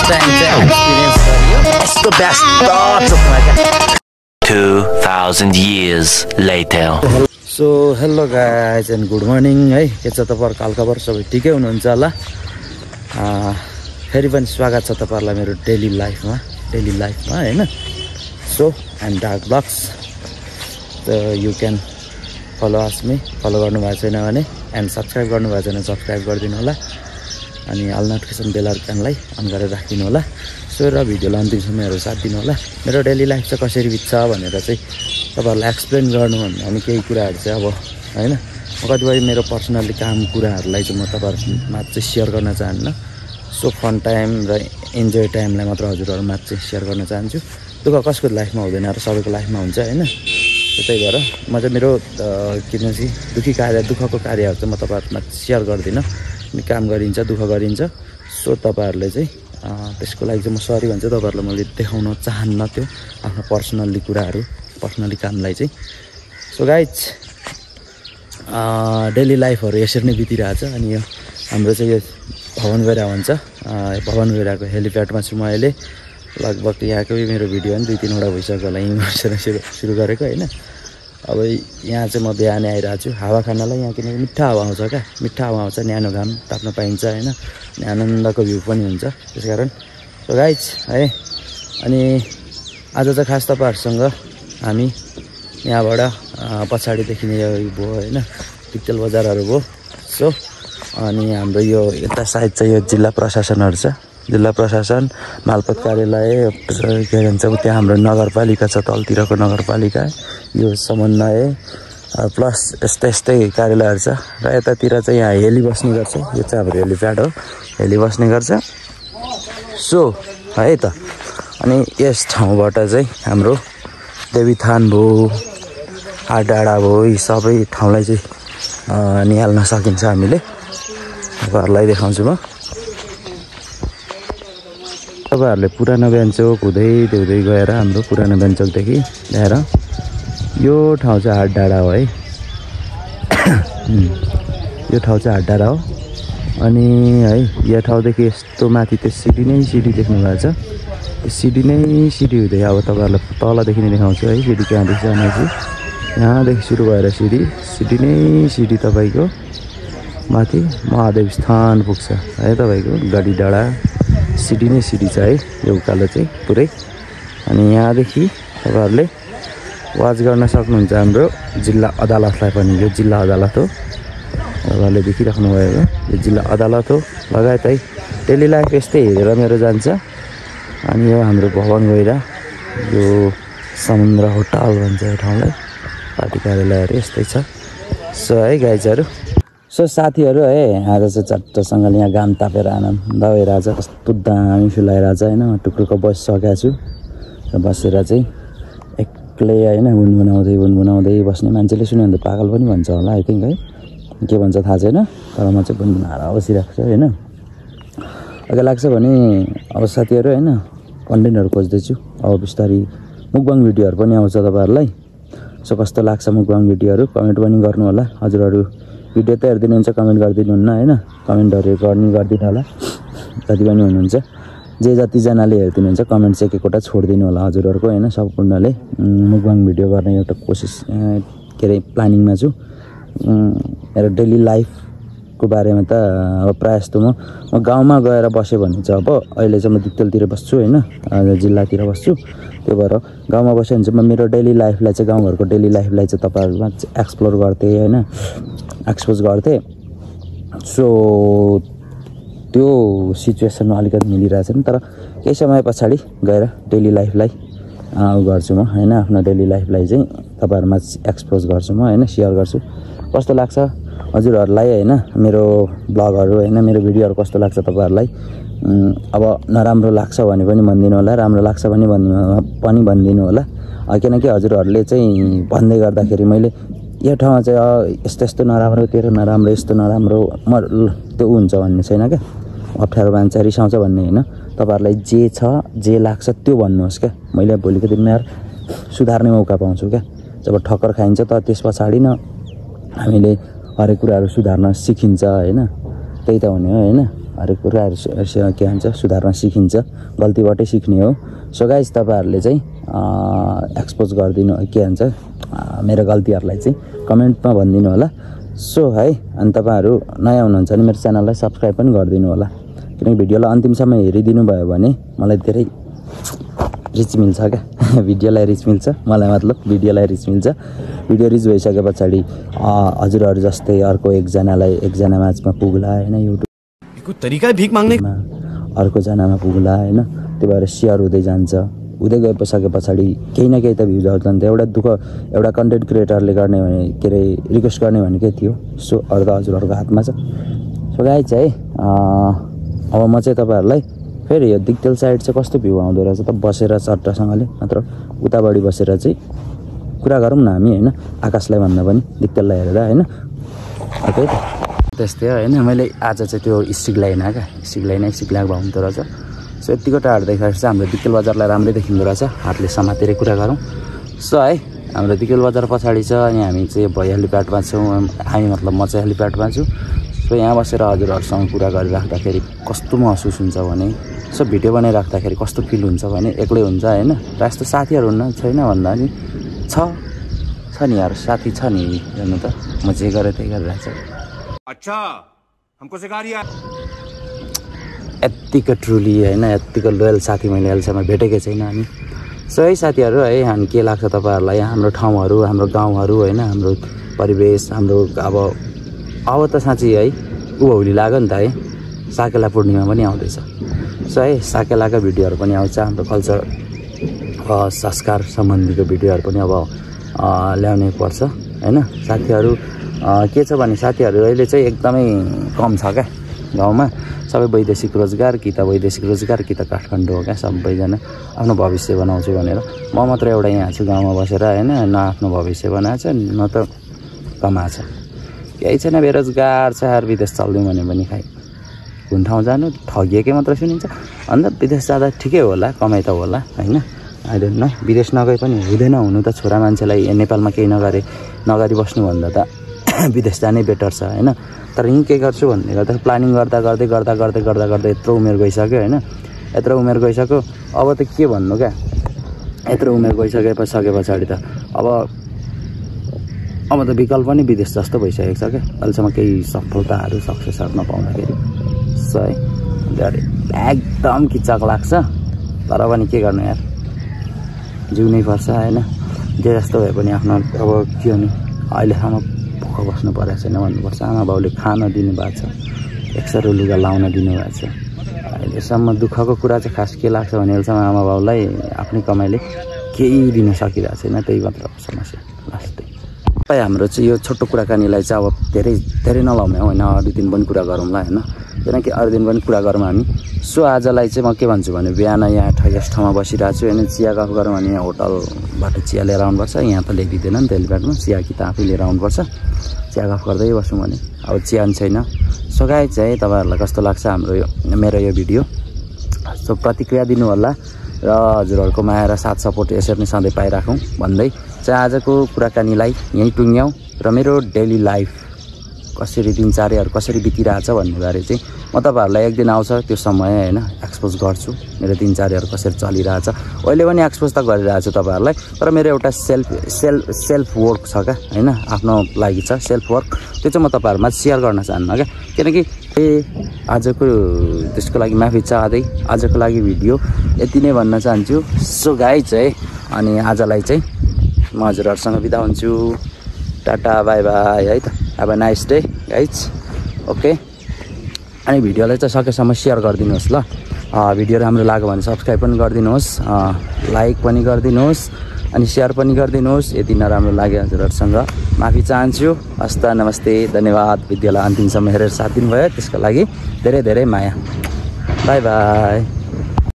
Time चाहिँ experience गरियो यस्तो व्यस्त छ 2000 years later. So hello guys and good morning है के छ तपाईँहरूको हालखबर सबै ठिकै हुनुहुन्छ होला फेरि पनि स्वागत छ तपाईँहरूलाई मेरो डेली लाइफमा होइन so and dark vlogs you can follow us me follow गर्नुभएको छैन भने एन्ड सब्सक्राइब गर्नुभएको छैन सब्सक्राइब गरिदिनु होला अनि अल नोटिफिकेसन बेल आइकनलाई अन गरेर राखिदिनु होला सो र भिडियोलाई अन्तिमसम्महरू साथ दिनु होला मेरो डेली लाइफ चाहिँ कसरी बित्छ भनेर चाहिँ तपाईँहरूलाई एक्सप्लेन गर्नुभन्दा अनि केही कुराहरू चाहिँ अब होइन म कतिपय मेरो पर्सनल्ली काम कुराहरूलाई चाहिँ म तपाईँहरूमा चाहिँ सेयर गर्न चाहन्न सो फन टाइम र इन्जोय टाइमलाई मात्र हजुरहरूमा चाहिँ सेयर गर्न चाहन्छु दुःख कसको लाइफमा हुँदैन र सबैको लाइफमा हुन्छ होइन त्यही भएर म चाहिँ मेरो किनकि दुःखको कार्यहरू चाहिँ म तपाईँहरूमा सेयर गर्दिनँ काम गरिन्छ दुःख गरिन्छ सो तपाईँहरूले चाहिँ त्यसको लागि चाहिँ म सरी भन्छ तपाईँहरूलाई मैले देखाउन चाहन्न त्यो आफ्नो पर्सनल्ली कुराहरू पर्सनली कामलाई चाहिँ सो गाइज डेली लाइफहरू यसरी नै बितिरहेछ अनि यो हाम्रो चाहिँ यो भवन गैरा भन्छ भवन गैराको हेलिप्याडमा छु म अहिले लगभग यहाँकै मेरो भिडियो पनि 2-3वटा भइसक्यो होला यहीँ बसेर सुरु गरेको होइन अब यहाँ चाहिँ म बिहानै आइरहेको छु हावा खानलाई यहाँ किनकि मिठा हावा आउँछ क्या मिठा हावा आउँछ न्यानो घाम ताप्न पाइन्छ होइन अनि आनन्दको भ्यू पनि हुन्छ त्यस कारण सो गाइज है अनि आज चाहिँ खास तपाईँहरूसँग हामी यहाँबाट पछाडिदेखि यो भयो होइन पिक्चल बजारहरू भयो सो अनि हाम्रो यो यता साइड चाहिँ यो जिल्ला प्रशासनहरू छ जिल्ला प्रशासन मालपोत कार्यालय के भन्छ त्यहाँ हाम्रो नगरपालिका छ तलतिरको नगरपालिका यो समन्वय प्लस यस्तै कार्यालयहरू छ र यतातिर चाहिँ यहाँ हेली बस्ने गर्छ यो चाहिँ हाम्रो हेलिप्याड हो हेली बस्ने गर्छ सो है त अनि यस ठाउँबाट चाहिँ हाम्रो देवीथान भयो आडाँडा भयो यी सबै ठाउँलाई चाहिँ निहाल्न सकिन्छ हामीले तपाईँहरूलाई देखाउँछु म तपाईँहरूले पुरानो ब्यान्चोक हुँदै गएर हाम्रो पुरानो ब्यान्चोकदेखि ल्याएर यो ठाउँ चाहिँ हाटडाँडा हो है यो ठाउँ चाहिँ हाटडाँडा हो अनि है यो ठाउँदेखि यस्तो माथि त्यो सिडी देख्नु भएको छ त्यो सिडी हुँदै अब तपाईँहरूलाई तलदेखि नै देखाउँछु है सिडी कहाँदेखि जानेछु यहाँदेखि सुरु भएर सिडी तपाईँको माथि महादेव स्थान पुग्छ है तपाईँको गढी डाँडा सिडी छ है यो उकालो चाहिँ पुरै अनि यहाँदेखि तपाईँहरूले वाच गर्न सक्नुहुन्छ हाम्रो जिल्ला अदालतलाई पनि यो जिल्ला अदालत हो तपाईँहरूले देखिराख्नु भएको यो जिल्ला अदालत हो लगायत है डेली लाइफ यस्तै हेरेर मेरो जान्छ अनि यो हाम्रो भवन गैरा यो समुद्र होटल भन्छ यो ठाउँलाई पार्टी कार्यालयहरू यस्तै छ सो है गाइजहरू सो साथीहरू है आज चाहिँ चट्टसँगले यहाँ घाम तापेर आनन्द भइरहेछ कस्तो दामी फिलाइरहेछ होइन टुक्रुको बसिसकेको छु र बसेर चाहिँ एक्लै होइन गुनगुनाउँदै बस्ने मान्छेले सुन्यो भने त पागल पनि भन्छ होला आई थिङ्क है के भन्छ थाहा छैन तर म चाहिँ गुनगुनाएर बसिरहेको छु होइन अघि लाग्छ भने अब साथीहरू होइन कन्टेन्टहरू खोज्दैछु अब बिस्तारै मुकबाङ भिडियोहरू पनि आउँछ तपाईँहरूलाई सो कस्तो लाग्छ मुकबाङ भिडियोहरू कमेन्ट पनि गर्नु होला हजुरहरू भिडियो त हेरिदिनुहुन्छ कमेन्ट गरिदिनुहुन्न होइन कमेन्टहरू गरिदिनु होला जति पनि हुनुहुन्छ जे जतिजनाले हेरिदिनुहुन्छ कमेन्ट चाहिँ एकवटा छोडिदिनु होला हजुरहरूको होइन सम्पूर्णले मुकबाङ भिडियो गर्ने एउटा कोसिस के अरे प्लानिङमा छु मेरो डेली लाइफको बारेमा त अब प्रायः जस्तो म गाउँमा गएर बसेँ भने चाहिँ अब अहिले चाहिँ म दिक्तेलतिर बस्छु होइन जिल्लातिर बस्छु त्यो भएर गाउँमा बस्यो भने चाहिँ म मेरो डेली लाइफलाई चाहिँ गाउँघरको डेली लाइफलाई चाहिँ तपाईँहरूमा एक्सप्लोर गर्थेँ होइन एक्सपोज गर्थेँ सो त्यो सिचुएसनमा अलिकति मिलिरहेछ नि तर केही समय पछाडि गएर डेली लाइफलाई गर्छु म होइन आफ्नो डेली लाइफलाई चाहिँ तपाईँहरूमा एक्सपोज गर्छु म होइन सेयर गर्छु कस्तो लाग्छ हजुरहरूलाई होइन मेरो ब्लगहरू होइन मेरो भिडियोहरू कस्तो लाग्छ तपाईँहरूलाई अब नराम्रो लाग्छ भने पनि भनिदिनु होला राम्रो लाग्छ भने पनि भनिदिनु होला किनकि हजुरहरूले चाहिँ भन्दै गर्दाखेरि मैले यो ठाउँमा चाहिँ यस्तो नराम्रो तेरो नराम्रो यस्तो नराम्रो त्यो हुन्छ भन्ने छैन क्या अप्ठ्यारो मान्छ रिसाउँछ भन्ने होइन तपाईँहरूलाई जे छ जे लाग्छ त्यो भन्नुहोस् क्या मैले भोलिको दिनमा यार सुधार्ने मौका पाउँछु क्या जब ठक्कर खाइन्छ त त्यस पछाडि न हामीले हरेक कुराहरू सुधार्न सिकिन्छ होइन त्यही त हुने हो होइन हरेक कुराहरू के भन्छ सुधार्न सिकिन्छ, गल्तीबाटै सिक्ने हो। सो गाइस तपाईँहरूले चाहिँ एक्सपोज गरिदिनु के भन्छ मेरो गल्तीहरूलाई चाहिँ कमेन्टमा भनिदिनु होला। सो है अनि तपाईँहरू नयाँ हुनुहुन्छ भने मेरो च्यानललाई सब्सक्राइब पनि गरिदिनु होला, किनकि भिडियोलाई अन्तिमसम्म हेरिदिनु भयो भने मलाई धेरै रिच मिल्छ क्या भिडियोलाई रिच मिल्छ, मलाई मतलब भिडियोलाई रिच मिल्छ। भिडियो रिच भइसके पछाडि हजुरहरू जस्तै अर्को एकजना माझमा पुग्ला होइन, युट्युब तरिका भिख माग्नेमा अर्कोजनामा पुग्ला होइन, त्यो भएर सेयर हुँदै जान्छ। हुँदै गइसके पछाडि केही न केही त भ्युज आउँछ नि त। एउटा कन्टेन्ट क्रिएटरले गर्ने भने के अरे रिक्वेस्ट गर्ने भनेकै थियो। सो अरू त हजुरहरूको हातमा छ। सो गाइज है अब म चाहिँ तपाईँहरूलाई फेरि यो दिक्तेल साइड चाहिँ कस्तो भ्यू आउँदो रहेछ त बसेर चट्टासँगले, नत्र उताबाडी बसेर चाहिँ कुरा गरौँ न हामी होइन, आकाशलाई भन्दा पनि दिक्तेललाई हेरेर होइन। ओके त्यस्तै हो होइन। मैले आज चाहिँ त्यो स्टिक लाइन क्या स्टिक लाइन हुँदो रहेछ। सो यतिको टाढो देखाएर चाहिँ हाम्रो दिक्तेल बजारलाई राम्रै देखिँदो रहेछ, हातले समातेर कुरा गरौँ। सो है हाम्रो दिक्तेल बजार पछाडि छ अनि हामी चाहिँ हेलिप्याडमा छौँ। हामी मतलब म चाहिँ हेलिप्याडमा छु। सो यहाँ बसेर हजुरहरूसँग कुरा गरिराख्दाखेरि कस्तो महसुस हुन्छ भने, सो भिडियो बनाइराख्दाखेरि कस्तो फिल हुन्छ भने एक्लै हुन्छ होइन, र यस्तो साथीहरू हुन्न छैन भन्दा नि छ नि यार, साथी छ नि हेर्नु त। म जे गरेँ त्यही गरिरहेको छु। अच्छा हमको सिखा रिया। यत्तिको ट्रुली होइन यत्तिको लोयल साथी मैले अहिलेसम्म भेटेकै छैन हामी। सो है साथीहरू है अनि के लाग्छ तपाईँहरूलाई हाम्रो ठाउँहरू, हाम्रो गाउँहरू होइन, हाम्रो परिवेश, हाम्रो अब त साँच्चै है उभौली लाग्यो नि त है। साकेला पूर्णिमा पनि आउँदैछ। सो है साकेलाको भिडियोहरू पनि आउँछ, हाम्रो कल्चर संस्कार सम्बन्धीको भिडियोहरू पनि अब ल्याउनै पर्छ होइन। साथीहरू के छ भने साथीहरू अहिले चाहिँ एकदमै कम छ क्या गाउँमा। सबै वैदेशिक रोजगार कि त काठमाडौँ हो क्या, सबैजना आफ्नो भविष्य बनाउँछु भनेर। म मात्र एउटा यहाँ छु गाउँमा बसेर होइन, न आफ्नो भविष्य बनाएको छ न त कमाएको छ, केही छैन, बेरोजगार छ यार। विदेश चल्दिउँ भने पनि खाइ कुन ठाउँ जानु ठगिएकै मात्र सुनिन्छ। अन्त विदेश जाँदा ठिकै होला, कमाइ त होला होइन। अहिले न विदेश नगए पनि हुँदैन, हुनु त छोरा मान्छेलाई नेपालमा केही नगरी बस्नुभन्दा त विदेश जानै बेटर छ होइन। तर यहीँ के गर्छु भन्ने गर्दा प्लानिङ गर्दै यत्रो उमेर गइसक्यो होइन, यत्रो उमेर गइसक्यो। अब त के भन्नु क्या, यत्रो उमेर गइसके पछाडि त अब त विकल्प पनि विदेश जस्तो भइसकेको छ क्या। अहिलेसम्म केही सफलताहरू सक्सेसहरू नपाउँदाखेरि सो है एकदम किचक लाग्छ। तर पनि के गर्नु यार, जिउनै पर्छ होइन। जे जस्तो भए पनि आफ्नो अब के हुने, अहिलेसम्म भोक बस्नु परेको छैन भन्नुपर्छ। आमा बाउले खान दिनुभएको छ, एक्सरो लुगा लाउन दिनुभएको छ। अहिलेसम्म दुःखको कुरा चाहिँ खास के लाग्छ भने अहिलेसम्म आमा बाउलाई आफ्नै कमाइले केही दिन सकिरहेको छैन, त्यही मात्र समस्या लास्टै। हाम्रो चाहिँ यो छोटो कुराकानीलाई चाहिँ अब धेरै नलाउने होइन, अरू दिन पनि कुरा गरौँला होइन, किनकि अरू दिन पनि कुरा गरौँ हामी। सो आजलाई चाहिँ म के भन्छु भने बिहान यहाँ यस ठाउँमा बसिरहेको छु होइन। चिया गफ गरौँ भने यहाँ होटलबाट चिया लिएर आउनुपर्छ, यहाँ त ल्याइदिँदैन नि त हेलिप्याडमा, चिया कि त आफै लिएर आउनुपर्छ। चिया गफ गर्दै बस्छौँ भने अब चिया पनि छैन। सो गाइज चाहिँ तपाईँहरूलाई कस्तो लाग्छ मेरो यो भिडियो, सो प्रतिक्रिया दिनु होला र हजुरहरूको माया र साथ सपोर्ट यसरी नै सधैँ पाइराखौँ भन्दै चाहिँ आजको कुराकानीलाई यहीँ टुङ्ग्याउँ। र मेरो डेली लाइफ कसरी दिनचर्याहरू कसरी बितिरहेछ भन्ने बारे चाहिँ म तपाईँहरूलाई एक दिन आउँछ त्यो समय होइन एक्सपोज गर्छु, मेरो दिनचर्याहरू कसरी चलिरहेछ। अहिले पनि एक्सपोज त गरिरहेको छु तपाईँहरूलाई, तर मेरो एउटा सेल्फ वर्क छ क्या होइन, आफ्नो लागि छ सेल्फ वर्क। त्यो चाहिँ म तपाईँहरूमा सेयर गर्न चाहन्न क्या, किनकि आजको त्यसको लागि माफी चाहँदै आजको लागि भिडियो यति नै भन्न चाहन्छु। सो गाइज है अनि आजलाई चाहिँ म हजुरहरूसँग बिदा हुन्छु। टाटा बाई बाई है त, have a nice day guys. Okay अनि भिडियोलाई चाहिँ सकेसम्म सेयर गरिदिनुहोस् ल। भिडियो राम्रो लाग्यो भने सब्सक्राइब पनि गरिदिनुहोस्, लाइक पनि गरिदिनुहोस् अनि सेयर पनि गरिदिनुहोस्। यदि नराम्रो लाग्यो हजुरहरूसँग माफी चाहन्छु। हस्त नमस्ते धन्यवाद। भिडियोलाई अन्तिमसम्म हेरेर साथ दिनुभयो त्यसको लागि धेरै धेरै माया। By by.